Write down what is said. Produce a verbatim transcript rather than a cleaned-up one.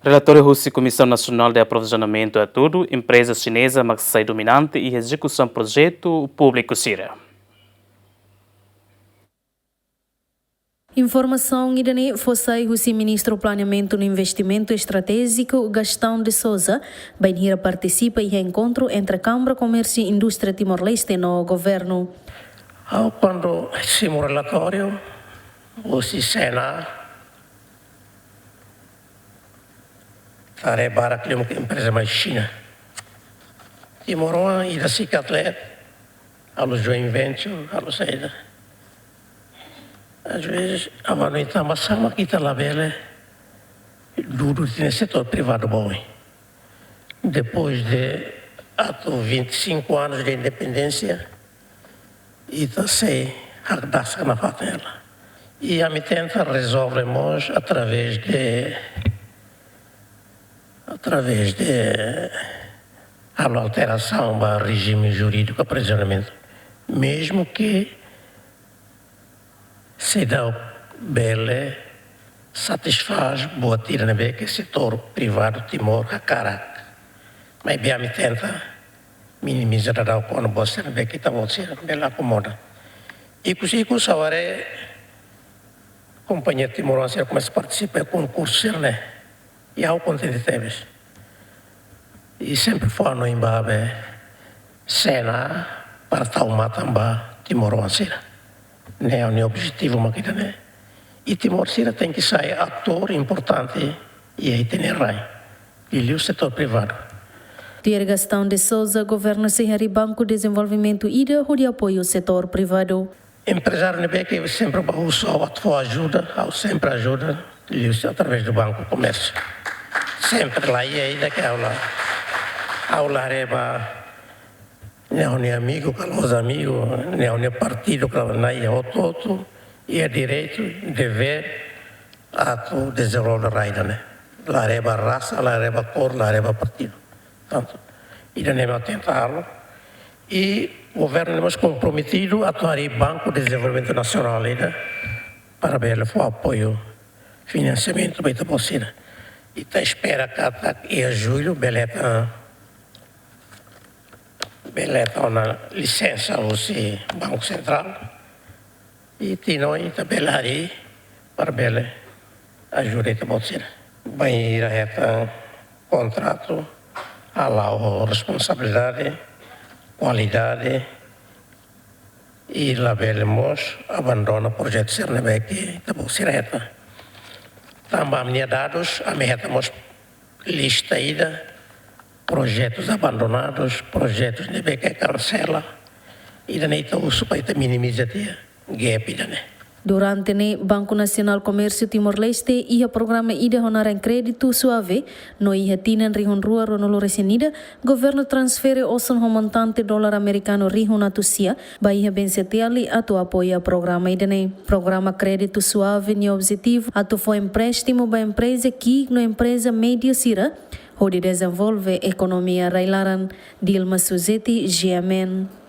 Relatóriu husi Komisaun Nasionál de Aprovizionamentu hatudu, empreza xineza mak sai dominante iha ezekusaun projetu públiku sira. Informasaun ida-ne'e fó sai husi Ministru Planeamentu no Investimentu Estratéjiku, Gastão de Sousa, bainhira partisipa iha enkontru entre Kámara Komérsiu Indústria Timor-Leste no Governu. Ha'u kuandu simu relatóriu husi Sena, haree barak liu mak empreza mai Xina. Timoroan ida sikat leet, halo joint venture, halo saida. Às vezes, ha'u hanoin tanba sá mak ita labele dudu tiha ona setór privadu ba oin. Depois de atu vinte e cinco anos de independência, ita sei hakdasak nafatin hela. I ami tenta rezolve mós através de, através de halo alterasaun ba rejime jurídiku aprovizionamentu. Mesmu ke seidauk bele satisfás buat ida ne'ebé ke setór privadu Timor hakarak. Maibé ami tenta minimiza daudaun kona-ba buat sira ne'ebé ke ita-boot sira bele akomoda. Ikus-ikus ha'u haree kompañia timoroan sira komesa partisipa iha konkursu sira-ne'e. I ha'u kontente tebes. I sempre fó hanoin ba be Sena para tau matan ba timoroan sira. Ne'e ha'u-nia objetivu mak ida-ne'e. I Timor sira tenke sai atór importante iha ita-nia rai, liuliu setór privadu. Tuir Gastão de Sousa, governu sei harii Banku Dezenvolvimentu ida hodi apoiu setór privadu. Emprezáriu ne'ebé ke sempre bá husu ha'u atu fó ajuda, ha'u sempre ajuda, liuhusi através do Banco Comércio. Sempre la iha ida ke ha'u la, ha'u la haree ba ne'e ha'u-nia amigu, ka la'ós amigu, ne'e ha'u-nia partidu, ka na'in hotu-hotu, iha direitu, devér, atu dezenvolve rai ida-ne'e. La haree ba rasa, la haree ba kór, la haree ba partidu. Portantu, ida-ne'e mak tenta halo. I governu mós komprometidu atu harii Banku Dezenvolvimentu Nasionál ida para bele fó apoiu finansiamentu ba ita-boot sira. Ita espera katak iha jullu bele hetan, bele hetan ona lisensa husi Banku Sentrál. I tiha ona ita bele harii para bele ajuda ita-boot sira. Bainhira hetan kontratu, hala'o responsabilidade, kualidade, i labele mós abandona projetu sira ne'ebé ke ita-boot sira hetan. Tanba ami-nia dadus, ami hetan mós lista ida, projetus abandonadus, projetus ne'ebé ke kansela, ida-ne'e ita husu para ita minimiza tiha gap ida-ne'e. Durante ne'e, Banku Nasionál Komérsiu Timor-Leste iha programa ida ho naran Crédito Suave, no iha tinan rihun rua ruanulu-resin-ida, governu transfere osan ho montante dolar amerikanu rihun atus sia ba iha BNCTL atu apoia programa ida-ne'e. Programa Crédito Suave nia objetivu atu fó empréstimu ba empreza ki'ik no empreza médiu sira, hodi dezenvolve ekonomia rai-laran. Dilma Suzeti, GMN.